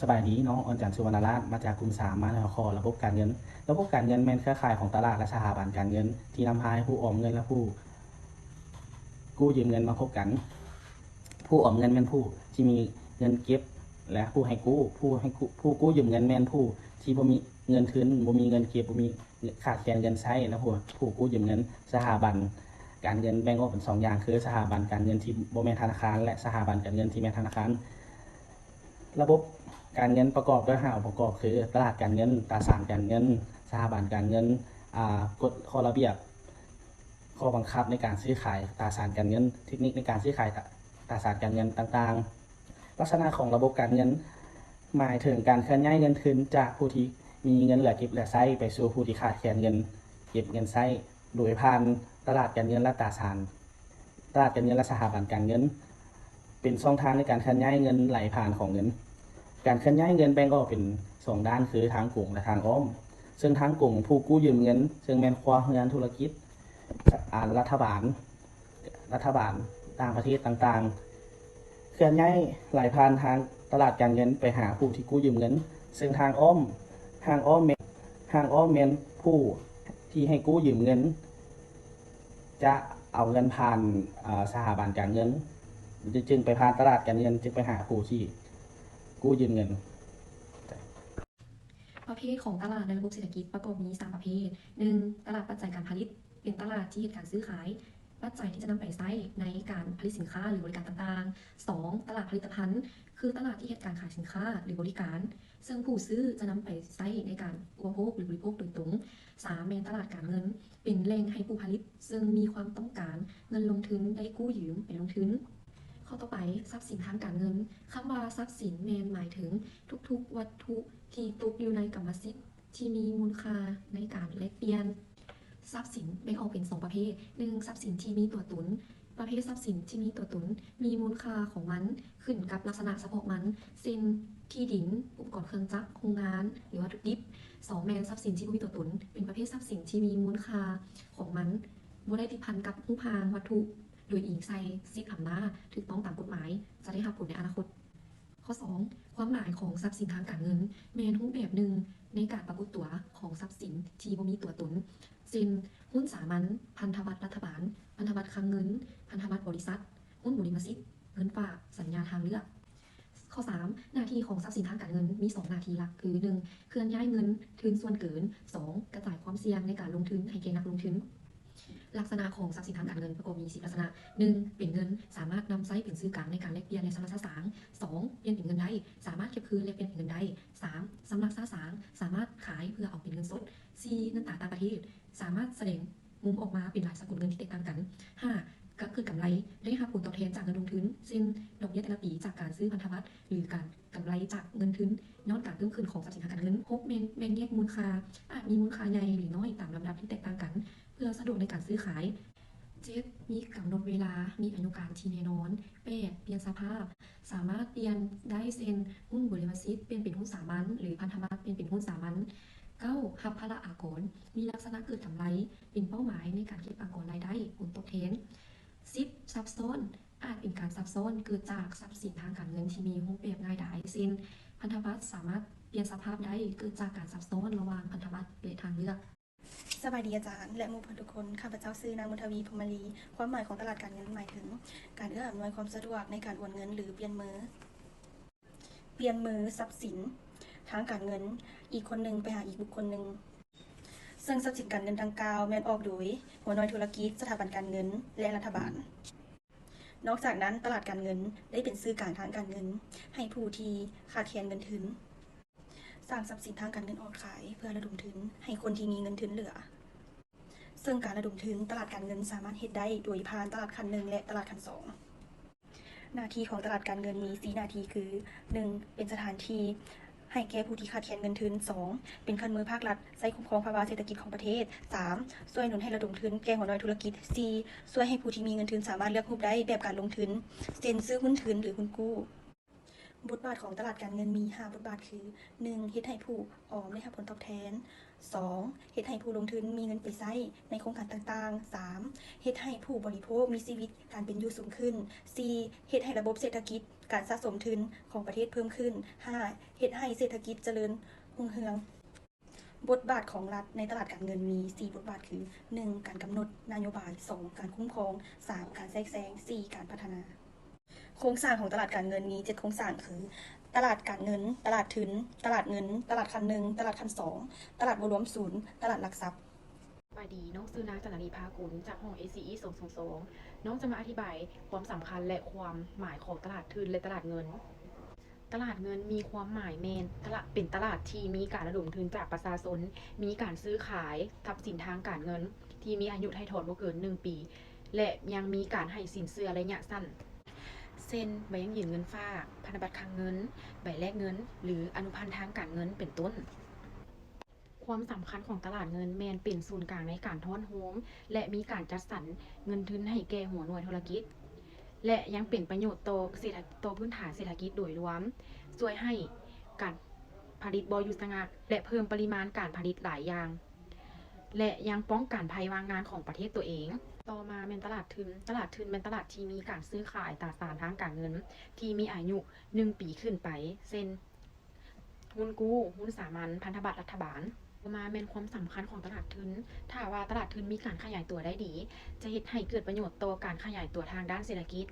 ສະບາຍດີ, ນ້ອງ ອ່ອນຈັນ ສຸວັນນະລາດ ມາຈາກກຸ່ມສາມ ມະຫານະຄອນ. ລະບົບການເງິນ, ລະບົບການເງິນແມ່ນເຄືອຂ່າຍຂອງຕະຫຼາດ ແລະ ສະຖາບັນການເງິນ ທີ່ນຳພາໃຫ້ຜູ້ອອມເງິນ ແລະ ຜູ້ກູ້ຢືມເງິນມາພົບກັນ. ຜູ້ອອມເງິນແມ່ນຜູ້ທີ່ມີເງິນເກັບ ແລະ ຜູ້ໃຫ້ກູ້. ຜູ້ໃຫ້ກູ້, ຜູ້ກູ້ຢືມເງິນແມ່ນຜູ້ທີ່ບໍ່ມີເງິນທຶນ, ບໍ່ມີເງິນເກັບ, ບໍ່ມີ ຂາດແຄນເງິນໃຊ້ ແລະ ຜູ້ ຜູ້ກູ້ຢືມເງິນ. ສະຖາບັນການເງິນແບ່ງອອກເປັນສອງຢ່າງ ຄື ສະຖາບັນການເງິນທີ່ບໍ່ແມ່ນທະນາຄານ ແລະ ສະຖາບັນການເງິນທີ່ແມ່ນທະນາຄານ. ລະບົບການເງິນປະກອບດ້ວຍຫ້າອົງປະກອບ ຄື ຕະຫຼາດການເງິນ, ຕາສານການເງິນ, ສະຖາບັນການເງິນ, ອາ, ກົດຂໍ້ລະບຽບ, ຂໍ້ບັງຄັບໃນການຊື້ຂາຍຕາສານການເງິນ, ເທັກນິກໃນການຊື້ຂາຍຕາ, ຕາສານການເງິນຕ່າງໆ. ລັກສະນະຂອງລະບົບການເງິນ ໝາຍເຖິງການເຄື່ອນຍ້າຍເງິນທຶນຈາກຜູ້ທີ່ມີເງິນເຫຼືອເກັບເຫຼືອໃຊ້ ໄປສູ່ຜູ້ທີ່ຂາດແຄນເງິນເກັບເງິນໃຊ້ ໂດຍຜ່ານຕະຫຼາດການເງິນ ແລະ ຕາສານ, ຕະຫຼາດການເງິນ ແລະ ສະຖາບັນການເງິນ ເປັນຊ່ອງທາງໃນການເຄື່ອນຍ້າຍເງິນໄຫຼຜ່ານຂອງເງິນ. ການເຄື່ອນຍ້າຍເງິນແບ່ງອອກເປັນສອງດ້ານ ຄື ທາງກົງ ແລະ ທາງອ້ອມ. ເຊິ່ງທາງກົງ ຜູ້ກູ້ຢືມເງິນ ເຊິ່ງແມ່ນຄົວເຮືອນທຸລະກິດ, ອາ, ລັດຖະບານ, ລັດຖະບານ, ຕ່າງປະເທດຕ່າງໆ ເຄື່ອນຍ້າຍໄຫຼຜ່ານທາງຕະຫຼາດການເງິນໄປຫາຜູ້ທີ່ກູ້ຢືມເງິນ. ເຊິ່ງທາງອ້ອມ, ທາງອ້ອມແມ່ນ, ທາງອ້ອມແມ່ນຜູ້ທີ່ໃຫ້ກູ້ຢືມເງິນ ຈະເອົາເງິນຜ່ານ, ອາ, ສະຖາບັນການເງິນ ຈຶ່ງໄປຜ່ານຕະຫຼາດການເງິນ ຈຶ່ງໄປຫາຜູ້ທີ່ກູ້ຢືມເງິນ. ປະເພດຂອງຕະຫຼາດໃນລະບົບເສດຖະກິດປະກອບມີສາມປະເພດ. ໜຶ່ງ, ຕະຫຼາດປັດໄຈການຜະລິດ ເປັນຕະຫຼາດທີ່ເຮັດການຊື້ຂາຍປັດໄຈທີ່ຈະນຳໄປໃຊ້ໃນການຜະລິດສິນຄ້າ ຫຼື ບໍລິການຕ່າງໆ. ສອງ, ຕະຫຼາດຜະລິດຕະພັນ ຄືຕະຫຼາດທີ່ເຮັດການຂາຍສິນຄ້າ ຫຼື ບໍລິການ ເຊິ່ງຜູ້ຊື້ຈະນຳໄປໃຊ້ໃນການອຸປະໂພກ ຫຼື ບໍລິໂພກໂດຍຕົງ. ສາມ, ແມ່ນຕະຫຼາດການເງິນ ເປັນແຫຼ່ງໃຫ້ຜູ້ຜະລິດ ເຊິ່ງມີຄວາມຕ້ອງການເງິນລົງທຶນໄດ້ກູ້ຢືມໄປລົງທຶນ. ຂໍ້ຕໍ່ໄປ, ຊັບສິນທາງການເງິນ. ຄຳວ່າຊັບສິນແມ່ນໝາຍເຖິງທຸກໆວັດຖຸທີ່ຕົກຢູ່ໃນກຳມະສິດທີ່ມີມູນຄ່າໃນການແລກປ່ຽນ. ຊັບສິນແບ່ງອອກເປັນສອງປະເພດ. ໜຶ່ງ, ຊັບສິນທີ່ມີຕົວຕົນ. ປະເພດຊັບສິນທີ່ມີຕົວຕົນມີມູນຄ່າຂອງມັນຂຶ້ນກັບລັກສະນະສະເພາະມັນ ເຊັ່ນ ທີ່ດິນ, ອຸປະກອນເຄື່ອງຈັກ, ໂຮງງານ ຫຼື ວັດຖຸດິບ. ສອງ, ແມ່ນຊັບສິນທີ່ບໍ່ມີຕົວຕົນ. ເປັນປະເພດຊັບສິນທີ່ມີມູນຄ່າຂອງມັນບໍ່ໄດ້ຕິດພັນກັບຮູບຮ່າງວັດຖຸ ໂດຍອີງໃສ່ສິດອຳນາດຖືກຕ້ອງຕາມກົດໝາຍ ຈະໄດ້ຮັບຜົນໃນອະນາຄົດ. ຂໍ້ສອງ, ຄວາມໝາຍຂອງຊັບສິນທາງການເງິນ ແມ່ນຮູບແບບໜຶ່ງໃນການປາກົດຕົວຂອງຊັບສິນທີ່ບໍ່ມີຕົວຕົນ ເຊັ່ນ ຫຸ້ນສາມັນ, ພັນທະບັດລັດຖະບານ, ພັນທະບັດຄັງເງິນ, ພັນທະບັດບໍລິສັດ, ຫຸ້ນບໍລິມະສິດ, ເງິນຝາກ, ສັນຍາທາງເລືອກ. ຂໍ້ສາມ, ໜ້າທີ່ຂອງຊັບສິນທາງການເງິນມີສອງໜ້າທີ່ຫຼັກ ຄື ໜຶ່ງ, ເຄື່ອນຍ້າຍເງິນທຶນສ່ວນເກີນ. ສອງ, ກະຈາຍຄວາມສ່ຽງໃນການລົງທຶນໃຫ້ແກ່ນັກລົງທຶນ. ລັກສະນະຂອງຊັບສິນທາງການເງິນປະກອບມີສີ່ລັກສະນະ. ໜຶ່ງ, ເປັນເງິນ, ສາມາດນຳໃຊ້ເປັນສື່ກາງໃນການແລກປ່ຽນ ແລະ ຊຳລະຊະສາງ. ສອງ, ປ່ຽນເປັນເງິນໄດ້, ສາມາດເກັບຄືນ ແລະ ປ່ຽນເປັນເງິນໄດ້. ສາມ, ຊຳລະຊະສາງ, ສາມາດຂາຍເພື່ອເອົາເປັນເງິນສົດ. ສີ່, ເງິນຕາຕ່າງປະເທດ, ສາມາດສະແດງມຸມອອກມາເປັນຫຼາຍສະກຸນເງິນທີ່ແຕກຕ່າງກັນ. ຫ້າ, ກະເກີດກຳໄລ, ໄດ້ຮັບຜົນຕອບແທນຈາກເງິນລົງທຶນ ເຊັ່ນ ດອກເບ້ຍແຕ່ລະປີຈາກການຊື້ພັນທະບັດ ຫຼື ການ ກຳໄລຈາກເງິນທຶນຍ້ອນການເພີ່ມຂຶ້ນຂອງຊັບສິນທາງການເງິນ. ຫົກ, ແມ່ນແບ່ງແຍກມູນຄ່າ, ອາດມີມູນຄ່າໃຫຍ່ ຫຼື ນ້ອຍຕາມລຳດັບທີ່ແຕກຕ່າງກັນ ເພື່ອສະດວກໃນການຊື້ຂາຍ. ເຈັດ, ມີກຳນົດເວລາ, ມີອາຍຸການທີ່ແນ່ນອນ. ແປດ, ປ່ຽນສະພາບ, ສາມາດປ່ຽນໄດ້ ເຊັ່ນ ຫຸ້ນບໍລິມະສິດປ່ຽນເປັນຫຸ້ນສາມັນ ຫຼື ພັນທະບັດປ່ຽນເປັນຫຸ້ນສາມັນ. ເກົ້າ, ຮັບພາລະອາກອນ, ມີລັກສະນະເກີດກຳໄລ ເປັນເປົ້າໝາຍໃນການເກັບອາກອນລາຍໄດ້ ຜົນຕອບແທນ. ສິບ, ຊັບຊ້ອນ, ອາດເປັນການຊັບຊ້ອນເກີດຈາກຊັບສິນທາງການເງິນທີ່ມີຮູບແບບງ່າຍດາຍ ເຊັ່ນ ພັນທະບັດສາມາດປ່ຽນສະພາບໄດ້ເກີດຈາກການຊັບຊ້ອນລະຫວ່າງພັນທະບັດ ແລະ ທາງເລືອກ. ສະບາຍດີອາຈານ ແລະ ໝູ່ເພື່ອນທຸກຄົນ. ຂ້າພະເຈົ້າຊື່ນາງບຸນທະວີ ພົມມະລີ. ຄວາມໝາຍຂອງຕະຫຼາດການເງິນໝາຍເຖິງການເອື້ອອຳນວຍຄວາມສະດວກໃນການໂອນເງິນ ຫຼື ປ່ຽນມື, ປ່ຽນມືຊັບສິນທາງການເງິນ ອີກຄົນໜຶ່ງໄປຫາອີກບຸກຄົນໜຶ່ງ ເຊິ່ງຊັບສິນການເງິນດັ່ງກ່າວແມ່ນອອກໂດຍຫົວໜ່ວຍທຸລະກິດ, ສະຖາບັນການເງິນ ແລະ ລັດຖະບານ. ນອກຈາກນັ້ນ, ຕະຫຼາດການເງິນໄດ້ເປັນສື່ກາງທາງການເງິນໃຫ້ຜູ້ທີ່ຂາດແຄນເງິນທຶນ, ສ້າງຊັບສິນທາງການເງິນອອກຂາຍເພື່ອລະດົມທຶນໃຫ້ຄົນທີ່ມີເງິນທຶນເຫຼືອ, ເຊິ່ງການລະດົມທຶນຕະຫຼາດການເງິນສາມາດເຮັດໄດ້ໂດຍຜ່ານຕະຫຼາດຂັ້ນໜຶ່ງ ແລະ ຕະຫຼາດຂັ້ນສອງ. ໜ້າທີ່ຂອງຕະຫຼາດການເງິນມີສີ່ໜ້າທີ່ຄື, ໜຶ່ງ ເປັນສະຖານທີ່ໃຫ້ແກ່ຜູ້ທີ່ຂາດແຄນເງິນທຶນ, ສອງ ເປັນເຄື່ອງມືພາກລັດໃຊ້ຄຸ້ມຄອງພາວະເສດຖະກິດຂອງປະເທດ, ສາມ ຊ່ວຍໜູນໃຫ້ລະດົມທຶນແກ່ຫົວໜ່ວຍທຸລະກິດ, ສີ່ ຊ່ວຍໃຫ້ຜູ້ທີ່ມີເງິນທຶນສາມາດເລືອກຮູບໄດ້ແບບການລົງທຶນ ເຊັ່ນ ຊື້ຫຸ້ນທຶນ ຫຼື ຫຸ້ນກູ້. ບົດບາດຂອງຕະຫຼາດການເງິນມີຫ້າບົດບາດຄື ໜຶ່ງ ເຮັດໃຫ້ຜູ້ອອມໄດ້ຮັບຜົນຕອບແທນ, ສອງ ເຮັດໃຫ້ຜູ້ລົງທຶນມີເງິນໄປໃຊ້ໃນໂຄງການຕ່າງໆ, ສາມ ເຮັດໃຫ້ຜູ້ບໍລິໂພກມີຊີວິດການເປັນຢູ່ສູງຂຶ້ນ, ສີ່ ເຮັດໃຫ້ລະບົບເສດຖະກິດການສະສົມທຶນຂອງປະເທດເພີ່ມຂຶ້ນ, ຫ້າ ເຮັດໃຫ້ເສດຖະກິດຈະເລີນຮຸ່ງເຮືອງ. ບົດບາດຂອງລັດໃນຕະຫຼາດການເງິນມີສີ່ບົດບາດຄື ໜຶ່ງ ການກຳນົດນະໂຍບາຍ, ສອງ ການຄຸ້ມຄອງ, ສາມ ການແຊກແຊງ, ສີ່ ການພັດທະນາ. ໂຄງສ້າງຂອງຕະຫຼາດການເງິນມີເຈັດໂຄງສ້າງຄື ຕະຫຼາດການເງິນ, ຕະຫຼາດທຶນ, ຕະຫຼາດເງິນ, ຕະຫຼາດຂັ້ນໜຶ່ງ, ຕະຫຼາດຂັ້ນສອງ, ຕະຫຼາດບໍ່ລວມສູນ, ຕະຫຼາດຫຼັກຊັບ. ສະບາຍດີ, ນ້ອງຊື່ນາງ ຈັນນະລີ ພາກຸນ ຈາກຫ້ອງ ເອຊີອີ ສອງສອງສອງ. ນ້ອງຈະມາອະທິບາຍຄວາມສຳຄັນ ແລະ ຄວາມໝາຍຂອງຕະຫຼາດທຶນ ແລະ ຕະຫຼາດເງິນ. ຕະຫຼາດເງິນມີຄວາມໝາຍແມ່ນຕະຫຼາດ, ເປັນຕະຫຼາດທີ່ມີການລະດົມທຶນຈາກປະຊາຊົນ, ມີການຊື້ຂາຍຊັບສິນທາງການເງິນທີ່ມີອາຍຸຖ່າຍທອດບໍ່ເກີນໜຶ່ງປີ ແລະ ຍັງມີການໃຫ້ສິນເຊື່ອໄລຍະສັ້ນ ເຊັ່ນ ໃບຢັ້ງຢືນເງິນຝາກ, ພັນທະບັດຄັງເງິນ, ໃບແລກເງິນ ຫຼື ອະນຸພັນທາງການເງິນ ເປັນຕົ້ນ. ຄວາມສຳຄັນຂອງຕະຫຼາດເງິນແມ່ນເປັນສູນກາງໃນການທ້ອນໂຮມ ແລະ ມີການຈັດສັນເງິນທຶນໃຫ້ແກ່ຫົວໜ່ວຍທຸລະກິດ ແລະ ຍັງເປັນປະໂຫຍດຕໍ່ເສດຖະ, ຕໍ່ພື້ນຖານເສດຖະກິດໂດຍລວມ, ຊ່ວຍໃຫ້ການຜະລິດບໍ່ຢຸດຊະງັກ ແລະ ເພີ່ມປະລິມານການຜະລິດຫຼາຍຢ່າງ ແລະ ຍັງປ້ອງກັນໄພວ່າງງານຂອງປະເທດຕົວເອງ. ຕໍ່ມາແມ່ນຕະຫຼາດທຶນ. ຕະຫຼາດທຶນແມ່ນຕະຫຼາດທີ່ມີການຊື້ຂາຍຕາສານທາງການເງິນທີ່ມີອາຍຸໜຶ່ງປີຂຶ້ນໄປ ເຊັ່ນ ຮຸ້ນກູ້, ຮຸ້ນສາມັນ, ພັນທະບັດລັດຖະບານ. ຕໍ່ມາແມ່ນຄວາມສຳຄັນຂອງຕະຫຼາດທຶນ. ຖ້າວ່າຕະຫຼາດທຶນມີການຂະຫຍາຍຕົວໄດ້ດີ, ຈະເຮັດໃຫ້ເກີດປະໂຫຍດຕໍ່ການຂະຫຍາຍຕົວທາງດ້ານເສດຖະກິດ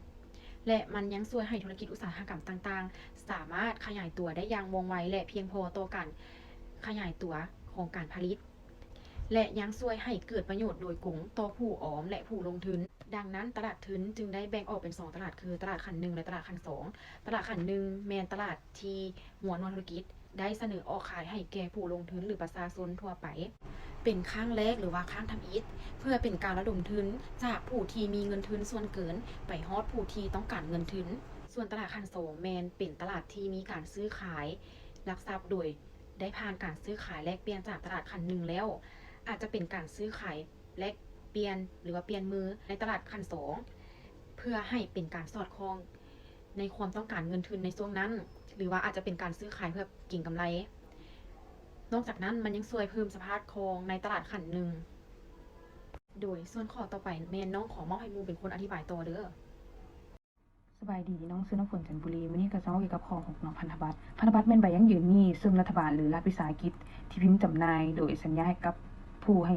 ແລະ ມັນຍັງຊ່ວຍໃຫ້ທຸລະກິດອຸດສາຫະກຳຕ່າງໆ ສາມາດຂະຫຍາຍຕົວໄດ້ຢ່າງວ່ອງໄວ ແລະ ພຽງພໍຕໍ່ການຂະຫຍາຍຕົວຂອງການຜະລິດ ແລະ ຍັງຊ່ວຍໃຫ້ເກີດປະໂຫຍດໂດຍກົງຕໍ່ຜູ້ອອມ ແລະ ຜູ້ລົງທຶນ. ດັ່ງນັ້ນ, ຕະຫຼາດທຶນຈຶ່ງໄດ້ແບ່ງອອກເປັນສອງຕະຫຼາດ ຄື ຕະຫຼາດຂັ້ນໜຶ່ງ ແລະ ຕະຫຼາດຂັ້ນສອງ. ຕະຫຼາດຂັ້ນໜຶ່ງແມ່ນຕະຫຼາດທີ່ຫົວໜ່ວຍທຸລະກິດໄດ້ສະເໜີອອກຂາຍໃຫ້ແກ່ຜູ້ລົງທຶນ ຫຼື ປະຊາຊົນທົ່ວໄປ ເປັນຄັ້ງແລກ ຫຼືວ່າຄັ້ງທຳອິດ ເພື່ອເປັນການລະດົມທຶນຈາກຜູ້ທີ່ມີເງິນທຶນສ່ວນເກີນໄປຮອດຜູ້ທີ່ຕ້ອງການເງິນທຶນ. ສ່ວນຕະຫຼາດຂັ້ນສອງແມ່ນເປັນຕະຫຼາດທີ່ມີການຊື້ຂາຍຫຼັກຊັບໂດຍ ໄດ້ຜ່ານການຊື້ຂາຍແລກປ່ຽນຈາກຕະຫຼາດຂັ້ນໜຶ່ງແລ້ວ, ອາດຈະເປັນການຊື້ຂາຍແລກປ່ຽນ ຫຼືວ່າປ່ຽນມືໃນຕະຫຼາດຂັ້ນສອງ ເພື່ອໃຫ້ເປັນການສອດຄ່ອງໃນຄວາມຕ້ອງການເງິນທຶນໃນຊ່ວງນັ້ນ ຫຼືວ່າອາດຈະເປັນການຊື້ຂາຍເພື່ອເກັງກຳໄລ. ນອກຈາກນັ້ນ, ມັນຍັງຊ່ວຍເພີ່ມສະພາບຄອງໃນຕະຫຼາດຂັ້ນໜຶ່ງ. ໂດຍ ສ່ວນຂໍ້ຕໍ່ໄປແມ່ນນ້ອງຂໍມອບໃຫ້ໝູ່ເປັນຄົນອະທິບາຍຕໍ່ເດີ້. ສະບາຍດີ, ນ້ອງຊື່ນ້ຳຝົນ ຈັນບູລີ. ມື້ນີ້ກໍຈະເວົ້າກ່ຽວກັບຂໍ້ຂອງນ້ອງພັນທະບັດ. ພັນທະບັດແມ່ນໃບຢັ້ງຢືນໜີ້ ເຊິ່ງລັດຖະບານ ຫຼື ລັດວິສາຫະກິດທີ່ພິມຈຳໜ່າຍໂດຍສັນຍາໃຫ້ກັບຜູ້ໃຫ້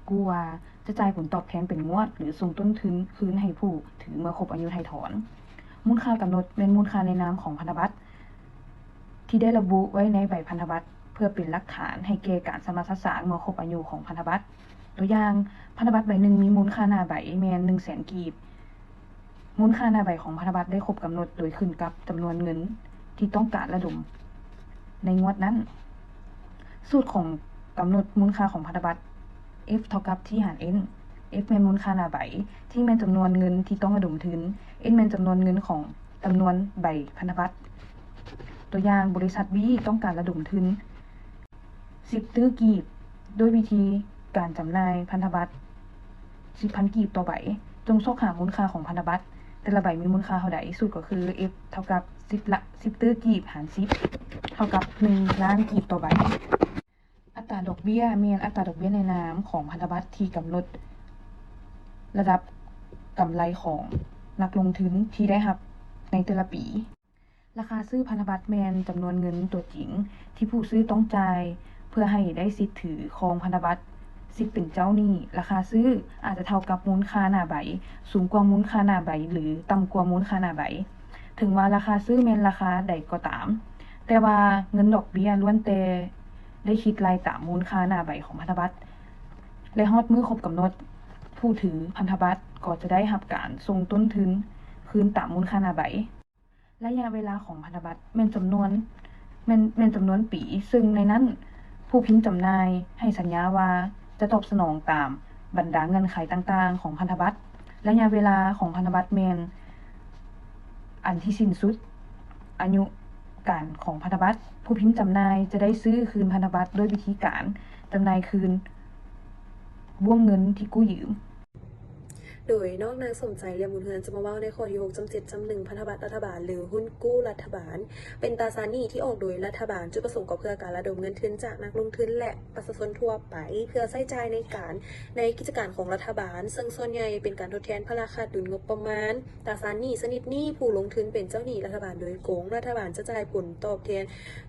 ກູ້ວ່າ ຈະຈ່າຍຜົນຕອບແທນເປັນງວດ ຫຼື ສົ່ງຕົ້ນທຶນຄືນໃຫ້ຜູ້ຖືເມື່ອຄົບອາຍຸຖ່າຍຖອນ. ມູນຄ່າກຳນົດແມ່ນມູນຄ່າໃນນາມຂອງພັນທະບັດ ທີ່ໄດ້ລະບຸໄວ້ໃນໃບພັນທະບັດ ເພື່ອເປັນຫຼັກຖານໃຫ້ແກ່ການຊຳລະສັດສາງເມື່ອຄົບອາຍຸຂອງພັນທະບັດ. ຕົວຢ່າງ, ພັນທະບັດໃບໜຶ່ງມີມູນຄ່າໜ້າໃບແມ່ນໜຶ່ງແສນກີບ. ມູນຄ່າໜ້າໃບຂອງພັນທະບັດໄດ້ຄົບກຳນົດໂດຍຂຶ້ນກັບຈຳນວນເງິນທີ່ຕ້ອງການລະດົມໃນງວດນັ້ນ. ສູດຂອງກຳນົດມູນຄ່າຂອງພັນທະບັດ F ເທົ່າກັບ T ຫານ N. F ແມ່ນມູນຄ່າໜ້າໃບ, T ແມ່ນຈຳນວນເງິນທີ່ຕ້ອງລະດົມທຶນ, N ແມ່ນຈຳນວນເງິນຂອງຈຳນວນໃບພັນທະບັດ. ຕົວຢ່າງ, ບໍລິສັດ B ຕ້ອງການລະດົມທຶນ ສິບຕື້ກີບ ດ້ວຍວິທີການຈຳໜ່າຍພັນທະບັດສິບພັນກີບຕໍ່ໃບ. ຈົ່ງຊອກຫາມູນຄ່າຂອງພັນທະບັດແຕ່ລະໃບມີມູນຄ່າເທົ່າໃດ. ສູດກໍຄື F ເທົ່າກັບສິບລະ ສິບຕື້ກີບຫານສິບ ເທົ່າກັບໜຶ່ງລ້ານກີບຕໍ່ໃບ. ອັດຕາດອກເບ້ຍແມ່ນອັດຕາດອກເບ້ຍໃນນາມຂອງພັນທະບັດທີ່ກຳນົດລະດັບກຳໄລຂອງນັກລົງທຶນທີ່ໄດ້ຮັບໃນແຕ່ລະປີ. ລາຄາຊື້ພັນທະບັດແມ່ນຈຳນວນເງິນຕົວຈິງທີ່ຜູ້ຊື້ຕ້ອງຈ່າຍເພື່ອໃຫ້ໄດ້ສິດຖືຄອງພັນທະບັດສິດເປັນເຈົ້າໜີ້. ລາຄາຊື້ອາດຈະເທົ່າກັບມູນຄ່າໜ້າໃບ, ສູງກວ່າມູນຄ່າໜ້າໃບ ຫຼື ຕ່ຳກວ່າມູນຄ່າໜ້າໃບ. ເຖິງວ່າລາຄາຊື້ແມ່ນລາຄາໃດກໍຕາມ, ແຕ່ວ່າເງິນດອກເບ້ຍລ້ວນແຕ່ໄດ້ຄິດໄລ່ຕາມມູນຄ່າໜ້າໃບຂອງພັນທະບັດ ແລະ ຮອດມື້ຄົບກຳນົດ, ຜູ້ຖືພັນທະບັດກໍຈະໄດ້ຮັບການສົ່ງຕົ້ນທຶນຄືນຕາມມູນຄ່າໜ້າໃບ. ໄລຍະເວລາຂອງພັນທະບັດແມ່ນຈຳນວນ, ແມ່ນ, ແມ່ນຈຳນວນປີ, ເຊິ່ງໃນນັ້ນຜູ້ພິມຈຳໜ່າຍໃຫ້ສັນຍາວ່າຈະຕອບສະໜອງຕາມບັນດາເງື່ອນໄຂຕ່າງໆຂອງພັນທະບັດ. ໄລຍະເວລາຂອງພັນທະບັດແມ່ນອັນທີ່ສິ້ນສຸດອາຍຸການຂອງພັນທະບັດ. ຜູ້ພິມຈຳໜ່າຍຈະໄດ້ຊື້ຄືນພັນທະບັດດ້ວຍວິທີການຈຳໜ່າຍຄືນບ້ວງເງິນທີ່ກູ້ຢືມ. ໂດຍນ້ອງນາງສົມໃຈ ຫຼຽມບຸນເຮືອນ ຈະມາເວົ້າໃນຂໍ້ທີຫົກ ຈຳເຈັດ ຈຳໜຶ່ງ ພັນທະບັດລັດຖະບານ ຫຼື ຮຸ້ນກູ້ລັດຖະບານ ເປັນຕາສານໜີ້ທີ່ອອກໂດຍລັດຖະບານ, ຈຸດປະສົງກໍເພື່ອການລະດົມເງິນທຶນຈາກນັກລົງທຶນ ແລະ ປະຊາຊົນທົ່ວໄປ ເພື່ອໃຊ້ຈ່າຍໃນການ ໃນກິດຈະການຂອງລັດຖະບານ, ເຊິ່ງສ່ວນໃຫຍ່ເປັນການທົດແທນພາລະຂາດດຸນງົບປະມານ. ຕາສານໜີ້ຊະນິດນີ້ ຜູ້ລົງທຶນເປັນເຈົ້າໜີ້ລັດຖະບານໂດຍກົງ, ລັດຖະບານຈະຈ່າຍຜົນຕອບແທນ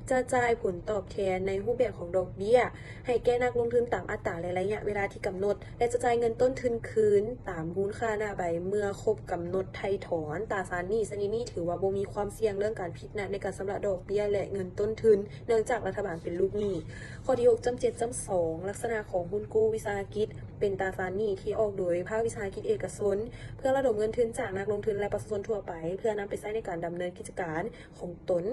ຈະຈ່າຍຜົນຕອບແທນໃນຮູບແບບຂອງດອກເບ້ຍ ໃຫ້ແກ່ນັກລົງທຶນຕາມອັດຕາ ແລະ ໄລຍະເວລາທີ່ກຳນົດ ແລະ ຈະຈ່າຍເງິນຕົ້ນທຶນຄືນຕາມມູນຄ່າໜ້າໃບເມື່ອຄົບກຳນົດໄຖ່ຖອນ. ຕາສານໜີ້ຊະນິດນີ້ຖືວ່າບໍ່ມີຄວາມສ່ຽງເລື່ອງການຜິດນັດໃນການຊຳລະດອກເບ້ຍ ແລະ ເງິນຕົ້ນທຶນ ເນື່ອງຈາກລັດຖະບານເປັນລູກໜີ້. ຂໍ້ທີຫົກ ຈຳເຈັດ ຈຳສອງ ລັກສະນະຂອງຮຸ້ນກູ້ວິສາຫະກິດ ເປັນຕາສານໜີ້ທີ່ອອກໂດຍພາກວິສາຫະກິດເອກະຊົນ ເພື່ອລະດົມເງິນທຶນຈາກນັກລົງທຶນ ແລະ ປະຊາຊົນທົ່ວໄປ ເພື່ອນຳໄປໃຊ້ໃນການດຳເນີນກິດຈະການຂອງຕົນ.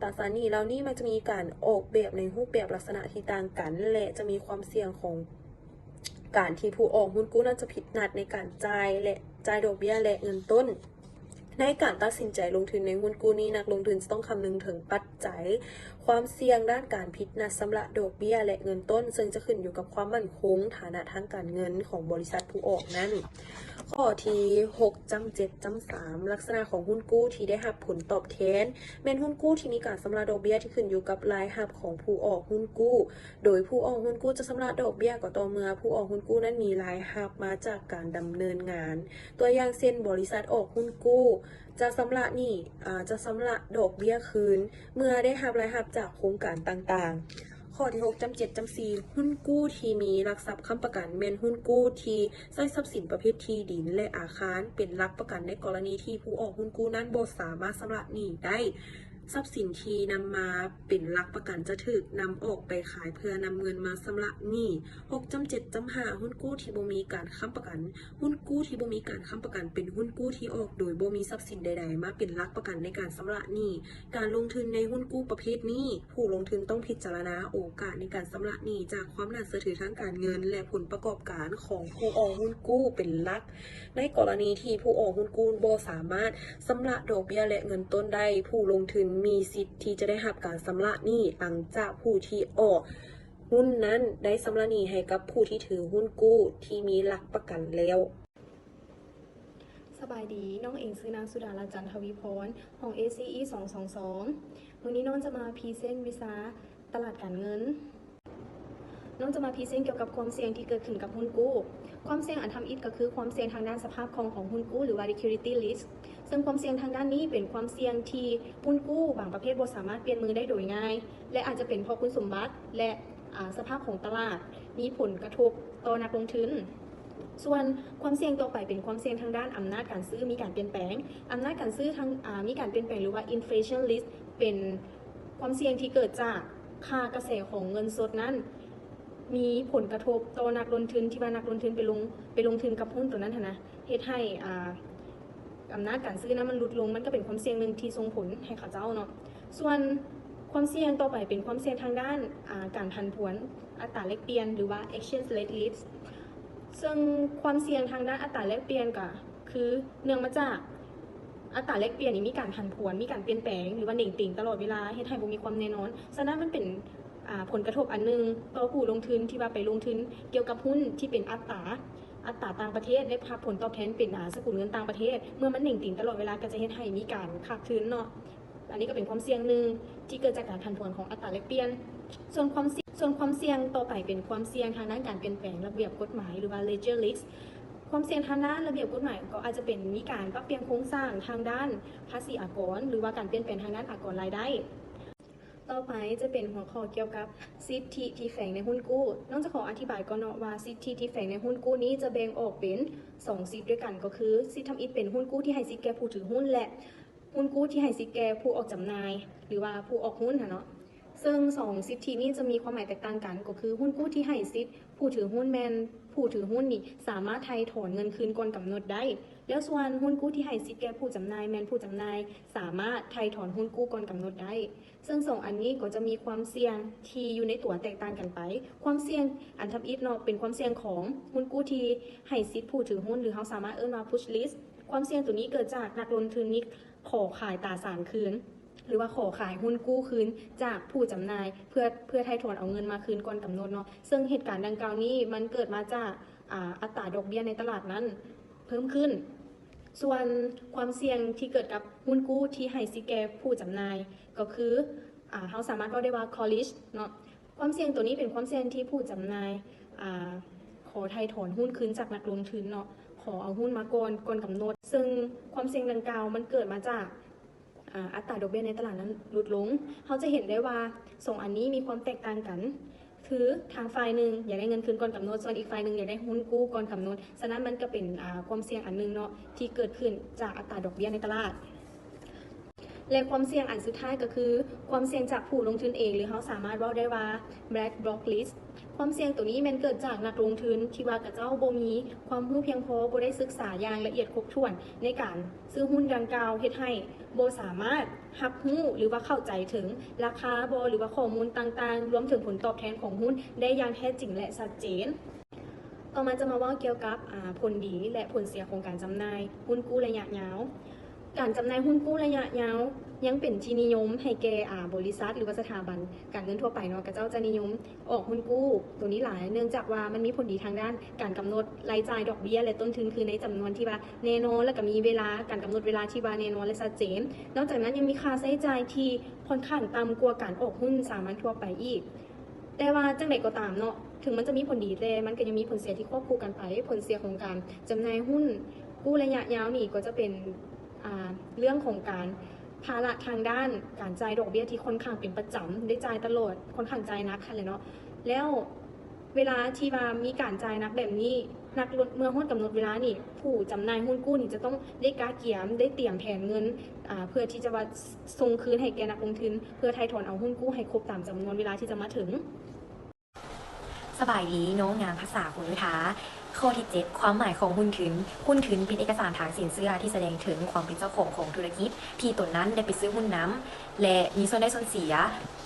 ຕາສານໜີ້ເຫຼົ່ານີ້ມັກຈະມີການອອກແບບໃນຮູບແບບລັກສະນະທີ່ຕ່າງກັນ ແລະ ຈະມີຄວາມສ່ຽງຂອງການທີ່ຜູ້ອອກຮຸ້ນກູ້ນັ້ນຈະຜິດນັດໃນການຈ່າຍ ແລະ ຈ່າຍດອກເບ້ຍ ແລະ ເງິນຕົ້ນ. ໃນການຕັດສິນໃຈລົງທຶນໃນຮຸ້ນກູ້ນີ້, ນັກລົງທຶນຈະຕ້ອງຄຳນຶງເຖິງປັດໄຈຄວາມສ່ຽງດ້ານການຜິດນັດຊຳລະດອກເບ້ຍ ແລະ ເງິນຕົ້ນ, ເຊິ່ງຈະຂຶ້ນຢູ່ກັບຄວາມໝັ້ນຄົງ, ຖານະທາງການເງິນຂອງບໍລິສັດຜູ້ອອກນັ້ນ. ຂໍ້ທີຫົກ ຈຳເຈັດ ຈຳສາມ ລັກສະນະຂອງຮຸ້ນກູ້ທີ່ໄດ້ຮັບຜົນຕອບແທນ ແມ່ນຮຸ້ນກູ້ທີ່ມີການຊຳລະດອກເບ້ຍທີ່ຂຶ້ນຢູ່ກັບລາຍຮັບຂອງຜູ້ອອກຮຸ້ນກູ້, ໂດຍຜູ້ອອກຮຸ້ນກູ້ຈະຊຳລະດອກເບ້ຍກໍຕໍ່ເມື່ອຜູ້ອອກຮຸ້ນກູ້ນັ້ນມີລາຍຮັບມາຈາກການດຳເນີນງານ. ຕົວຢ່າງເຊັ່ນ, ບໍລິສັດອອກຮຸ້ນກູ້ຈະຊຳລະໜີ້, ອາ, ຈະຊຳລະດອກເບ້ຍຄືນເມື່ອໄດ້ຮັບລາຍຮັບຈາກໂຄງການຕ່າງໆ. ຂໍ້ທີຫົກ ຈຳເຈັດ ຈຳສີ່ ຮຸ້ນກູ້ທີ່ມີຫຼັກຊັບຄ້ຳປະກັນ ແມ່ນຮຸ້ນກູ້ທີ່ໃຊ້ຊັບສິນປະເພດທີ່ດິນ ແລະ ອາຄານເປັນຫຼັກປະກັນ ໃນກໍລະນີທີ່ຜູ້ອອກຮຸ້ນກູ້ນັ້ນບໍ່ສາມາດຊຳລະໜີ້ໄດ້. ຊັບສິນທີ່ນຳມາເປັນຫຼັກປະກັນຈະຖືກນຳອອກໄປຂາຍເພື່ອນຳເງິນມາຊຳລະໜີ້. ຫົກ ຈຳເຈັດ ຈຳຫ້າ ຮຸ້ນກູ້ທີ່ບໍ່ມີການຄ້ຳປະກັນ. ຮຸ້ນກູ້ທີ່ບໍ່ມີການຄ້ຳປະກັນເປັນຮຸ້ນກູ້ທີ່ອອກໂດຍບໍ່ມີຊັບສິນໃດໆມາເປັນຫຼັກປະກັນໃນການຊຳລະໜີ້. ການລົງທຶນໃນຮຸ້ນກູ້ປະເພດນີ້, ຜູ້ລົງທຶນຕ້ອງພິຈາລະນາໂອກາດໃນການຊຳລະໜີ້ຈາກຄວາມໜ້າເຊື່ອຖືທາງການເງິນ ແລະ ຜົນປະກອບການຂອງຜູ້ອອກຮຸ້ນກູ້ເປັນຫຼັກ. ໃນກໍລະນີທີ່ຜູ້ອອກຮຸ້ນກູ້ບໍ່ສາມາດຊຳລະດອກເບ້ຍ ແລະ ເງິນຕົ້ນໄດ້, ຜູ້ລົງທຶນມີສິດທີ່ຈະໄດ້ຮັບການຊຳລະໜີ້ຫຼັງຈາກຜູ້ທີ່ອອກຮຸ້ນນັ້ນໄດ້ຊຳລະໜີ້ໃຫ້ກັບຜູ້ທີ່ຖືຮຸ້ນກູ້ທີ່ມີຫຼັກປະກັນແລ້ວ. ສະບາຍດີ, ນ້ອງເອງຊື່ນາງສຸດາລັດ ຈັນທະວີພອນ, ຫ້ອງ ເອຊີອີ ສອງສອງສອງ. ມື້ນີ້ນ້ອງຈະມາພຣີເຊັນວິຊາຕະຫຼາດການເງິນ. ນ້ອງຈະມາພຣີເຊັນກ່ຽວກັບຄວາມສ່ຽງທີ່ເກີດຂຶ້ນກັບຮຸ້ນກູ້. ຄວາມສ່ຽງອັນທຳອິດກໍຄືຄວາມສ່ຽງທາງດ້ານສະພາບຄ່ອງຂອງຮຸ້ນກູ້ ຫຼືວ່າ liquidity risk. ເຊິ່ງຄວາມສ່ຽງທາງດ້ານນີ້ເປັນຄວາມສ່ຽງທີ່ຮຸ້ນກູ້ບາງປະເພດບໍ່ສາມາດປ່ຽນມືໄດ້ໂດຍງ່າຍ ແລະ ອາດຈະເປັນເພາະຄຸນສົມບັດ ແລະ ອາ ສະພາບຂອງຕະຫຼາດມີຜົນກະທົບຕໍ່ນັກລົງທຶນ. ສ່ວນຄວາມສ່ຽງຕໍ່ໄປເປັນຄວາມສ່ຽງທາງດ້ານອຳນາດການຊື້ມີການປ່ຽນແປງ. ອຳນາດການຊື້ທາງ ອາ ມີການປ່ຽນແປງ ຫຼືວ່າ inflation risk ເປັນຄວາມສ່ຽງທີ່ເກີດຈາກຄ່າກະແສຂອງເງິນສົດນັ້ນມີຜົນກະທົບຕໍ່ນັກລົງທຶນ ທີ່ວ່ານັກລົງທຶນໄປລົງ ໄປລົງທຶນກັບຮຸ້ນຕົວນັ້ນຫັ້ນນະ ເຮັດໃຫ້ ອາ ອຳນາດການຊື້ນັ້ນມັນຫຼຸດລົງ, ມັນກໍເປັນຄວາມສ່ຽງໜຶ່ງທີ່ສົ່ງຜົນໃຫ້ເຂົາເຈົ້າເນາະ. ສ່ວນຄວາມສ່ຽງຕໍ່ໄປເປັນຄວາມສ່ຽງທາງດ້ານ ອາ ການຜັນຜວນອັດຕາແລກປ່ຽນ ຫຼືວ່າ exchange rate risk. ເຊິ່ງຄວາມສ່ຽງທາງດ້ານອັດຕາແລກປ່ຽນກໍຄືເນື່ອງມາຈາກອັດຕາແລກປ່ຽນນີ້ມີການຜັນຜວນ, ມີການປ່ຽນແປງ ຫຼືວ່າເໜັງຕີງຕະຫຼອດເວລາ, ເຮັດໃຫ້ບໍ່ມີຄວາມແນ່ນອນ. ສະນັ້ນມັນເປັນ ອາ ຜົນກະທົບອັນໜຶ່ງຕໍ່ຜູ້ລົງທຶນທີ່ວ່າໄປລົງທຶນກ່ຽວກັບຮຸ້ນທີ່ເປັນອັດຕາ ອັດຕາຕ່າງປະເທດ ແລະ ຮັບຜົນຕອບແທນເປັນ ອາ ສະກຸນເງິນຕ່າງປະເທດ. ເມື່ອມັນເໜັງຕີງຕະຫຼອດເວລາກໍຈະເຮັດໃຫ້ມີການຂາດທຶນເນາະ. ອັນນີ້ກໍເປັນຄວາມສ່ຽງໜຶ່ງທີ່ເກີດຈາກການຜັນຜວນຂອງອັດຕາແລກປ່ຽນ. ສ່ວນຄວາມ ສ່ວນຄວາມສ່ຽງຕໍ່ໄປເປັນຄວາມສ່ຽງທາງດ້ານການປ່ຽນແປງລະບຽບກົດໝາຍ ຫຼືວ່າ legal risk. ຄວາມສ່ຽງທາງດ້ານລະບຽບກົດໝາຍກໍອາດຈະເປັນມີການປັບປ່ຽນໂຄງສ້າງທາງດ້ານພາສີອາກອນ ຫຼືວ່າການປ່ຽນແປງທາງດ້ານອາກອນລາຍໄດ້. ຕໍ່ໄປຈະເປັນຫົວຂໍ້ກ່ຽວກັບສິດທິທີ່ແຝງໃນຮຸ້ນກູ້. ນ້ອງຈະຂໍອະທິບາຍກ່ອນເນາະວ່າ ສິດທິທີ່ແຝງໃນຮຸ້ນກູ້ນີ້ຈະແບ່ງອອກເປັນສອງສິດດ້ວຍກັນ, ກໍຄືສິດທຳອິດເປັນຮຸ້ນກູ້ທີ່ໃຫ້ສິດແກ່ຜູ້ຖືຮຸ້ນ ແລະ ຮຸ້ນກູ້ທີ່ໃຫ້ສິດແກ່ຜູ້ອອກຈຳໜ່າຍ ຫຼືວ່າຜູ້ອອກຮຸ້ນຫັ້ນເນາະ. ເຊິ່ງສອງສິດທິນີ້ຈະມີຄວາມໝາຍແຕກຕ່າງກັນ, ກໍຄືຮຸ້ນກູ້ທີ່ໃຫ້ສິດຜູ້ຖືຮຸ້ນແມ່ນຜູ້ຖືຮຸ້ນນີ້ສາມາດໄຖ່ຖອນເງິນຄືນກ່ອນກຳນົດໄດ້, ແລ້ວສ່ວນຮຸ້ນກູ້ທີ່ໃຫ້ສິດແກ່ຜູ້ຈຳໜ່າຍແມ່ນຜູ້ຈຳໜ່າຍສາມາດໄຖ່ຖອນຮຸ້ນກູ້ກ່ອນກຳນົດໄດ້. ເຊິ່ງສອງອັນນີ້ກໍຈະມີຄວາມສ່ຽງທີ່ຢູ່ໃນຕົວແຕກຕ່າງກັນໄປ. ຄວາມສ່ຽງອັນທຳອິດເນາະ ເປັນຄວາມສ່ຽງຂອງຮຸ້ນກູ້ທີ່ໃຫ້ສິດຜູ້ຖືຮຸ້ນ ຫຼື ເຮົາສາມາດເອີ້ນວ່າ push risk. ຄວາມສ່ຽງຕົວນີ້ເກີດຈາກນັກລົງທຶນນີ້ຂໍຂາຍຕາສານຄືນ ຫຼືວ່າຂໍຂາຍຮຸ້ນກູ້ຄືນຈາກຜູ້ຈຳໜ່າຍ ເພື່ອ ເພື່ອໄຖ່ຖອນເອົາເງິນມາຄືນກ່ອນກຳນົດເນາະ. ເຊິ່ງເຫດການດັ່ງກ່າວນີ້ມັນເກີດມາຈາກ ອາ ອັດຕາດອກເບ້ຍໃນຕະຫຼາດນັ້ນ ເພີ່ມຂຶ້ນ. ສ່ວນຄວາມສ່ຽງທີ່ເກີດກັບຮຸ້ນກູ້ທີ່ໃຫ້ສິດແກ່ຜູ້ຈຳໜ່າຍ ກໍຄື ອາ ເຮົາສາມາດເວົ້າໄດ້ວ່າ college ເນາະ. ຄວາມສ່ຽງໂຕນີ້ເປັນຄວາມສ່ຽງທີ່ຜູ້ຈຳໜ່າຍ ອາ ຂໍຖ່າຍຖອນຮຸ້ນຄືນຈາກນັກລົງທຶນເນາະ, ຂໍເອົາຮຸ້ນມາກ່ອນ ກ່ອນກຳນົດ. ເຊິ່ງຄວາມສ່ຽງດັ່ງກ່າວມັນເກີດມາຈາກ ອາ ອັດຕາດອກເບ້ຍໃນຕະຫຼາດນັ້ນຫຼຸດລົງ. ເຮົາຈະເຫັນໄດ້ວ່າສອງອັນນີ້ມີຄວາມແຕກຕ່າງກັນ, ຄືທາງຝ່າຍໜຶ່ງຢາກໄດ້ເງິນຄືນກ່ອນກຳນົດ, ສ່ວນອີກຝ່າຍໜຶ່ງຢາກໄດ້ຮຸ້ນກູ້ກ່ອນກຳນົດ. ສະນັ້ນມັນກໍເປັນ ອາ ຄວາມສ່ຽງອັນໜຶ່ງເນາະ ທີ່ເກີດຂຶ້ນຈາກອັດຕາດອກເບ້ຍໃນຕະຫຼາດ. ແລະ ຄວາມສ່ຽງອັນສຸດທ້າຍກໍຄືຄວາມສ່ຽງຈາກຜູ້ລົງທຶນເອງ ຫຼື ເຮົາສາມາດເວົ້າໄດ້ວ່າ Black Box Risk. ຄວາມສ່ຽງໂຕນີ້ແມ່ນເກີດຈາກນັກລົງທຶນທີ່ວ່າຂະເຈົ້າບໍ່ມີຄວາມຮູ້ພຽງພໍ, ບໍ່ໄດ້ສຶກສາຢ່າງລະອຽດຄົບຖ້ວນໃນການຊື້ຮຸ້ນດັ່ງກ່າວ, ເຮັດໃຫ້ບໍ່ສາມາດຮັບຮູ້ ຫຼືວ່າເຂົ້າໃຈເຖິງລາຄາບໍ ຫຼືວ່າຂໍ້ມູນຕ່າງໆ, ລວມເຖິງຜົນຕອບແທນຂອງຮຸ້ນໄດ້ຢ່າງແທ້ຈິງ ແລະ ຊັດເຈນ. ຕໍ່ມາຈະມາເວົ້າກ່ຽວກັບ ອາ ຜົນດີ ແລະ ຜົນເສຍຂອງການຈຳໜ່າຍຮຸ້ນກູ້ໄລຍະຍາວ. ການຈຳໜ່າຍຮຸ້ນກູ້ໄລຍະຍາວຍັງເປັນທີ່ນິຍົມໃຫ້ແກ່ ອາ ບໍລິສັດ ຫຼືວ່າສະຖາບັນການເງິນທົ່ວໄປເນາະ, ຂະເຈົ້າຈະນິຍົມອອກຮຸ້ນກູ້ໂຕນີ້ຫຼາຍ, ເນື່ອງຈາກວ່າມັນມີຜົນດີທາງດ້ານການກຳນົດລາຍຈ່າຍ, ດອກເບ້ຍ ແລະ ຕົ້ນທຶນຄືນໃນຈຳນວນທີ່ວ່າແນ່ນອນ, ແລ້ວກໍມີເວລາການກຳນົດເວລາທີ່ວ່າແນ່ນອນ ແລະ ຊັດເຈນ. ນອກຈາກນັ້ນຍັງມີຄ່າໃຊ້ຈ່າຍທີ່ຂ້ອນຂ້າງຕ່ຳກວ່າການອອກຮຸ້ນສາມັນທົ່ວໄປອີກ. ແຕ່ວ່າຈັ່ງໃດກໍຕາມເນາະ, ເຖິງມັນຈະມີຜົນດີ, ແຕ່ມັນກໍຍັງມີຜົນເສຍທີ່ຄວບຄູ່ກັນໄປ. ຜົນເສຍຂອງການຈຳໜ່າຍຮຸ້ນກູ້ໄລຍະຍາວນີ້ກໍຈະເປັນ ອ່າ ເລື່ອງຂອງການ ພາລະທາງດ້ານການຈ່າຍດອກເບ້ຍທີ່ຂ້ອນຂ້າງເປັນປະຈຳ, ໄດ້ຈ່າຍຕະຫຼອດ, ຂ້ອນຂ້າງຈ່າຍໜັກຫັ້ນແຫຼະເນາະ. ແລ້ວເວລາທີ່ວ່າມີການຈ່າຍໜັກແບບນີ້, ນັກລົງ ເມື່ອຮອດກຳນົດເວລານີ້, ຜູ້ຈຳໜ່າຍຮຸ້ນກູ້ນີ້ຈະຕ້ອງໄດ້ກະກຽມ, ໄດ້ຕຽມແຜນເງິນ, ອາ, ເພື່ອທີ່ຈະວ່າ ສົ່ງຄືນໃຫ້ແກ່ນັກລົງທຶນ ເພື່ອຖ່າຍຖອນເອົາຮຸ້ນກູ້ໃຫ້ຄົບຕາມຈຳນວນເວລາທີ່ຈະມາເຖິງ. ສະບາຍດີ ນ້ອງງາມພັດສາ ຄຸນວິທາ. ຂໍ້ທີເຈັດ ຄວາມໝາຍຂອງຮຸ້ນທຶນ. ຮຸ້ນທຶນເປັນເອກະສານທາງສິນເຊື່ອທີ່ສະແດງເຖິງຄວາມເປັນເຈົ້າຂອງຂອງທຸລະກິດທີ່ຕົນນັ້ນໄດ້ໄປຊື້ຮຸ້ນນຳ ແລະ ມີສ່ວນໄດ້ສ່ວນເສຍ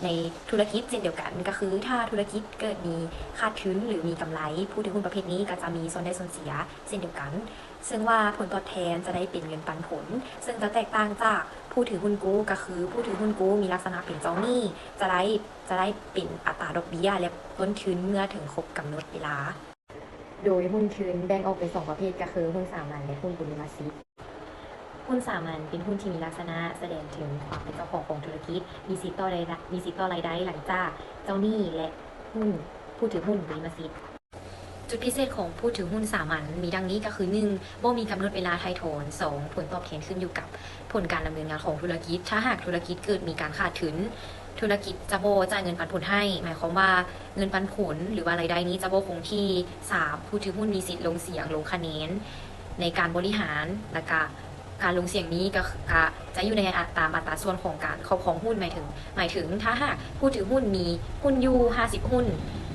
ໃນທຸລະກິດເຊັ່ນດຽວກັນ. ກໍຄືຖ້າທຸລະກິດເກີດມີຂາດທຶນ ຫຼື ມີກຳໄລ, ຜູ້ຖືຮຸ້ນປະເພດນີ້ກໍຈະມີສ່ວນໄດ້ສ່ວນເສຍເຊັ່ນດຽວກັນ. ເຊິ່ງວ່າຜົນຕອບແທນຈະໄດ້ເປັນເງິນປັນຜົນ, ເຊິ່ງຈະແຕກຕ່າງຈາກຜູ້ຖືຮຸ້ນກູ້, ກໍຄືຜູ້ຖືຮຸ້ນກູ້ມີລັກສະນະເປັນເຈົ້າໜີ້, ຈະໄດ້, ຈະໄດ້ເປັນອັດຕາດອກເບ້ຍ ແລະ ຕົ້ນທຶນເມື່ອເຖິງຄົບກຳນົດເວລາ. ໂດຍຮຸ້ນທຶນແບ່ງອອກເປັນສອງປະເພດ, ກໍຄືຮຸ້ນສາມັນ ແລະ ຮຸ້ນບຸລິມະສິດ. ຮຸ້ນສາມັນເປັນຮຸ້ນທີ່ມີລັກສະນະສະແດງເຖິງຄວາມເປັນເຈົ້າຂອງຂອງທຸລະກິດ, ມີສິດຕໍ່ລາຍໄດ້, ມີສິດຕໍ່ລາຍໄດ້ຫຼັງຈາກເຈົ້າໜີ້ ແລະ ຮຸ້ນຜູ້ຖືຮຸ້ນບຸລິມະສິດ. ຈຸດພິເສດຂອງຜູ້ຖືຮຸ້ນສາມັນມີດັ່ງນີ້ກໍຄື ໜຶ່ງ ບໍ່ມີກຳນົດເວລາຖ່າຍຖອນ, ສອງ ຜົນຕອບແທນຂຶ້ນຢູ່ກັບຜົນການດຳເນີນງານຂອງທຸລະກິດ. ຖ້າຫາກທຸລະກິດເກີດມີການຂາດທຶນ, ທຸລະກິດຈະບໍ່ຈ່າຍເງິນປັນຜົນໃຫ້, ໝາຍຄວາມວ່າເງິນປັນຜົນ ຫຼືວ່າລາຍໄດ້ນີ້ຈະບໍ່ຄົງທີ່. ສາມ ຜູ້ຖືຮຸ້ນມີສິດລົງສຽງ, ລົງຄະແນນໃນການບໍລິຫານ, ແລ້ວກະ ການລົງສຽງນີ້ກໍ ກໍຈະຢູ່ໃນອັດ ຕາມອັດຕາສ່ວນຂອງການຄອບຄອງຮຸ້ນ. ໝາຍເຖິງ, ໝາຍເຖິງຖ້າຫາກຜູ້ຖືຮຸ້ນມີຮຸ້ນຢູ່ຫ້າສິບຮຸ້ນ,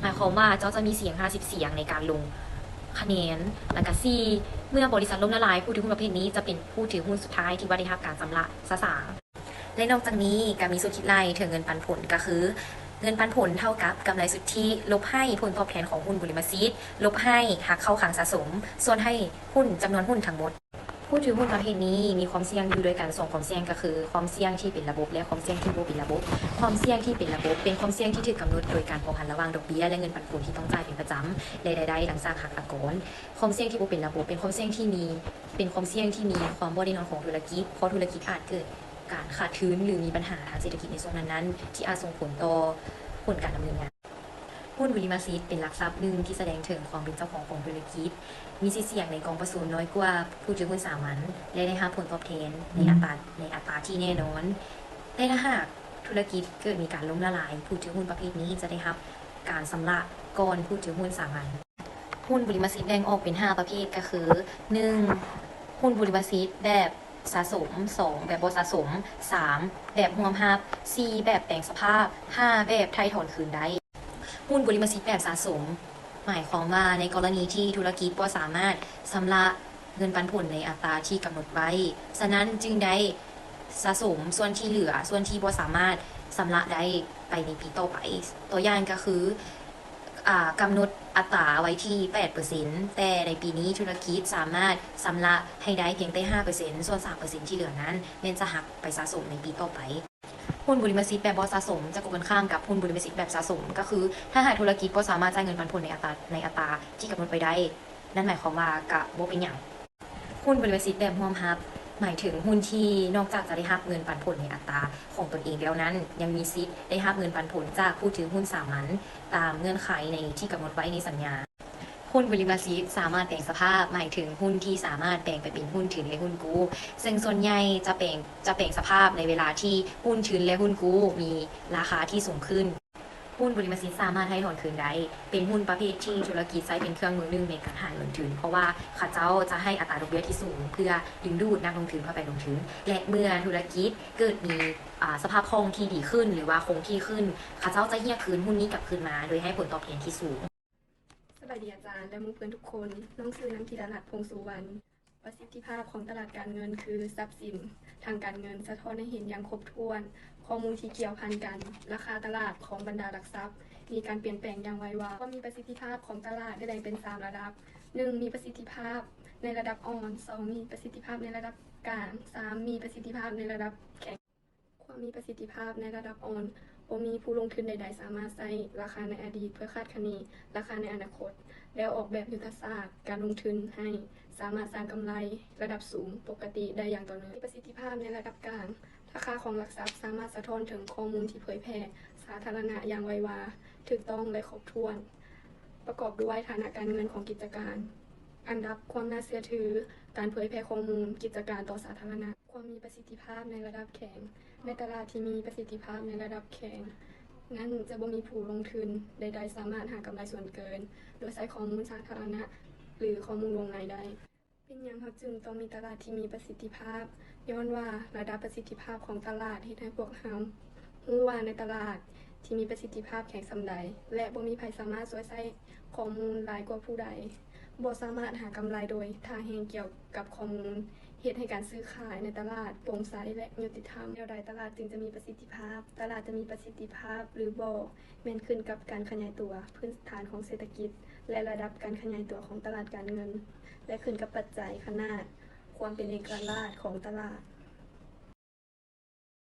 ໝາຍຄວາມວ່າເຈົ້າຈະມີສຽງຫ້າສິບສຽງໃນການລົງຄະແນນ. ແລ້ວກໍສີ່ ເມື່ອບໍລິສັດລົ້ມລະລາຍ, ຜູ້ຖືຮຸ້ນປະເພດນີ້ຈະເປັນຜູ້ຖືຮຸ້ນສຸດທ້າຍທີ່ວ່າໄດ້ຮັບການຊຳລະສະສາງ. ແລະ ນອກຈາກນີ້ກໍມີສ່ວນຄິດໄລ່ເຖິງເງິນປັນຜົນ, ກໍຄືເງິນປັນຜົນເທົ່າກັບກຳໄລສຸດທິ ລົບໃຫ້ຜົນຕອບແທນຂອງຮຸ້ນບຸລິມະສິດ, ລົບໃຫ້ຫັກເຂົ້າຄັງສະສົມ, ສ່ວນໃຫ້ຮຸ້ນ, ຈຳນວນຮຸ້ນທັງໝົດ. ຜູ້ຖືຮຸ້ນປະເພດນີ້ມີຄວາມສ່ຽງຢູ່ດ້ວຍກັນສອງຄວາມສ່ຽງ, ກໍຄືຄວາມສ່ຽງທີ່ເປັນລະບົບ ແລະ ຄວາມສ່ຽງທີ່ບໍ່ເປັນລະບົບ. ຄວາມສ່ຽງທີ່ເປັນລະບົບເປັນຄວາມສ່ຽງທີ່ຖືກກຳນົດໂດຍການພົວພັນລະຫວ່າງດອກເບ້ຍ ແລະ ເງິນປັນຜົນທີ່ຕ້ອງຈ່າຍເປັນປະຈຳ ແລະ ລາຍໄດ້ຫຼັງຈາກຫັກອາກອນ. ຄວາມສ່ຽງທີ່ບໍ່ເປັນລະບົບເປັນຄວາມສ່ຽງທີ່ມີ, ເປັນຄວາມສ່ຽງທີ່ມີຄວາມບໍ່ແນ່ນອນຂອງທຸລະກິດ, ເພາະທຸລະກິດອາດເກີດການຂາດທຶນ ຫຼື ມີບັນຫາທາງເສດຖະກິດໃນຊ່ວງນັ້ນໆ ທີ່ອາດສົ່ງຜົນຕໍ່ຜົນການດຳເນີນງານ. ຮຸ້ນບຸລິມະສິດເປັນຫຼັກຊັບໜຶ່ງທີ່ສະແດງເຖິງຄວາມເປັນເຈົ້າຂອງຂອງທຸລະກິດ, ມີຊື່ສຽງໃນກອງປະຊຸມນ້ອຍກວ່າຜູ້ຖືຮຸ້ນສາມັນ ແລະ ໄດ້ຮັບຜົນຕອບແທນໃນອັດຕາ, ໃນອັດຕາທີ່ແນ່ນອນ. ແຕ່ຖ້າຫາກທຸລະກິດເກີດມີການລົ້ມລະລາຍ, ຜູ້ຖືຮຸ້ນປະເພດນີ້ຈະໄດ້ຮັບການຊຳລະກ່ອນຜູ້ຖືຮຸ້ນສາມັນ. ຮຸ້ນບຸລິມະສິດແບ່ງອອກເປັນຫ້າປະເພດ ກໍຄື ໜຶ່ງ ຮຸ້ນບຸລິມະສິດແບບສະສົມ, ສອງ ແບບບໍ່ສະສົມ, ສາມ ແບບຮ່ວມຮັບ, ສີ່ ແບບແປງສະພາບ, ຫ້າ ແບບຖ່າຍຖອນຄືນໄດ້. ຮຸ້ນບຸລິມະສິດແບບສະສົມ ໝາຍຄວາມວ່າໃນກໍລະນີທີ່ທຸລະກິດບໍ່ສາມາດຊຳລະເງິນປັນຜົນໃນອັດຕາທີ່ກຳນົດໄວ້, ສະນັ້ນຈຶ່ງໄດ້ສະສົມສ່ວນທີ່ເຫຼືອ, ສ່ວນທີ່ບໍ່ສາມາດຊຳລະໄດ້ໄປໃນປີຕໍ່ໄປ. ຕົວຢ່າງກໍຄື ອາ, ກຳນົດອັດຕາໄວ້ທີ່ແປດເປີເຊັນ, ແຕ່ໃນປີນີ້ທຸລະກິດສາມາດຊຳລະໃຫ້ໄດ້ພຽງແຕ່ຫ້າເປີເຊັນ, ສ່ວນສາມເປີເຊັນທີ່ເຫຼືອນັ້ນແມ່ນຈະຫັກໄປສະສົມໃນປີຕໍ່ໄປ. ຮຸ້ນບຸລິມະສິດແບບບໍ່ສະສົມຈະກົງກັນຂ້າມກັບຮຸ້ນບຸລິມະສິດແບບສະສົມ, ກໍຄືຖ້າຫາກທຸລະກິດບໍ່ສາມາດຈ່າຍເງິນປັນຜົນໃນອັດຕາ, ໃນອັດຕາທີ່ກຳນົດໄວ້ໄດ້, ນັ້ນໝາຍຄວາມວ່າກະບໍ່ເປັນຫຍັງ. ຮຸ້ນບໍລິມະສິດແບບຮ່ວມຮັບ ໝາຍເຖິງຮຸ້ນທີ່ນອກຈາກຈະໄດ້ຮັບເງິນປັນຜົນໃນອັດຕາຂອງຕົນເອງແລ້ວນັ້ນ ຍັງມີສິດໄດ້ຮັບເງິນປັນຜົນຈາກຜູ້ຖືຮຸ້ນສາມັນ ຕາມເງື່ອນໄຂໃນທີ່ກຳນົດໄວ້ໃນສັນຍາ. ຮຸ້ນບໍລິມະສິດສາມາດແປງສະພາບ ໝາຍເຖິງຮຸ້ນທີ່ສາມາດແປງໄປເປັນຮຸ້ນທຶນ ແລະ ຮຸ້ນກູ້ ເຊິ່ງສ່ວນໃຫຍ່ຈະແປງ ຈະແປງສະພາບໃນເວລາທີ່ຮຸ້ນທຶນ ແລະ ຮຸ້ນກູ້ມີລາຄາທີ່ສູງຂຶ້ນ. ຮຸ້ນບໍລິມະສິດສາມາດໄຖ່ຖອນຄືນໄດ້ ເປັນຮຸ້ນປະເພດທີ່ທຸລະກິດໃຊ້ເປັນເຄື່ອງມືໜຶ່ງໃນການຫາເງິນທຶນ ເພາະວ່າເຂົາເຈົ້າຈະໃຫ້ອັດຕາດອກເບ້ຍທີ່ສູງ ເພື່ອດຶງດູດນັກລົງທຶນເຂົ້າໄປລົງທຶນ ແລະ ເມື່ອທຸລະກິດເກີດມີ ອາ ສະພາບຄ່ອງທີ່ດີຂຶ້ນ ຫຼືວ່າຄົງທີ່ຂຶ້ນ ເຂົາເຈົ້າຈະຮຽກຄືນຮຸ້ນນີ້ກັບຄືນມາ ໂດຍໃຫ້ຜົນຕອບແທນທີ່ສູງ. ສະບາຍດີອາຈານ ແລະ ໝູ່ເພື່ອນທຸກຄົນ. ນ້ອງຊື່ ນັນທິດາລັດ ພົງສຸວັນ. ປະສິດທິພາບຂອງຕະຫຼາດການເງິນຄືຊັບສິນທາງການເງິນ ສະທ້ອນໃຫ້ເຫັນຢ່າງຄົບຖ້ວນຂໍ້ມູນທີ່ກ່ຽວພັນກັນ. ລາຄາຕະຫຼາດຂອງບັນດາຫຼັກຊັບມີການປ່ຽນແປງຢ່າງໄວວາ. ຄວາມມີປະສິດທິພາບຂອງຕະຫຼາດໄດ້ແບ່ງເປັນສາມລະດັບ. ໜຶ່ງ ມີປະສິດທິພາບໃນລະດັບອ່ອນ, ສອງ ມີປະສິດທິພາບໃນລະດັບກາງ, ສາມ ມີປະສິດທິພາບໃນລະດັບແຂງ. ຄວາມມີປະສິດທິພາບໃນລະດັບອ່ອນ ບໍ່ມີຜູ້ລົງທຶນໃດໆສາມາດໃຊ້ລາຄາໃນອະດີດເພື່ອຄາດຄະເນລາຄາໃນອະນາຄົດ ແລ້ວອອກແບບຍຸດທະສາດການລົງທຶນໃຫ້ສາມາດສ້າງກຳໄລລະດັບສູງປົກກະຕິໄດ້ຢ່າງຕໍ່ເນື່ອງ. ມີປະສິດທິພາບໃນລະດັບກາງ, ລາຄາຂອງຫຼັກຊັບສາມາດສະທ້ອນເຖິງຂໍ້ມູນທີ່ເຜີຍແຜ່ສາທາລະນະຢ່າງໄວວາ, ຖືກຕ້ອງ ແລະ ຄົບຖ້ວນ, ປະກອບດ້ວຍຖານະການເງິນຂອງກິດຈະການ, ອັນດັບຄວາມໜ້າເຊື່ອຖື, ການເຜີຍແຜ່ຂໍ້ມູນກິດຈະການຕໍ່ສາທາລະນະ. ຄວາມມີປະສິດທິພາບໃນລະດັບແຂງ. ໃນຕະຫຼາດທີ່ມີປະສິດທິພາບໃນລະດັບແຂງນັ້ນ ຈະບໍ່ມີຜູ້ລົງທຶນໃດໆສາມາດຫາກຳໄລສ່ວນເກີນ ໂດຍໃຊ້ຂໍ້ມູນສາທາລະນະ ຫຼື ຂໍ້ມູນວົງໃນໄດ້. ເປັນຫຍັງເຮົາຈຶ່ງຕ້ອງມີຕະຫຼາດທີ່ມີປະສິດທິພາບ? ຍ້ອນວ່າລະດັບປະສິດທິພາບຂອງຕະຫຼາດເຮັດໃຫ້ພວກເຮົາຮູ້ວ່າໃນຕະຫຼາດທີ່ມີປະສິດທິພາບແຂງສ່ຳໃດ ແລະ ບໍ່ມີໃຜສາມາດຊ່ວຍໃຊ້ຂໍ້ມູນຫຼາຍກວ່າຜູ້ໃດ. ບໍ່ສາມາດຫາກຳໄລໂດຍທ່າແຮງກ່ຽວກັບຂໍ້ມູນ ເຮັດໃຫ້ການຊື້ຂາຍໃນຕະຫຼາດໂປ່ງໃສ ແລະ ຍຸຕິທຳ. ແນວໃດຕະຫຼາດຈຶ່ງຈະມີປະສິດທິພາບ? ຕະຫຼາດຈະມີປະສິດທິພາບ ຫຼື ບໍ່ ແມ່ນຂຶ້ນກັບການຂະຫຍາຍຕົວພື້ນຖານຂອງເສດຖະກິດ ແລະ ລະດັບການຂະຫຍາຍຕົວຂອງຕະຫຼາດການເງິນ ແລະ ຂຶ້ນກັບປັດໄຈຂະໜາດ, ຄວາມເປັນເອກະລາດຂອງຕະຫຼາດ,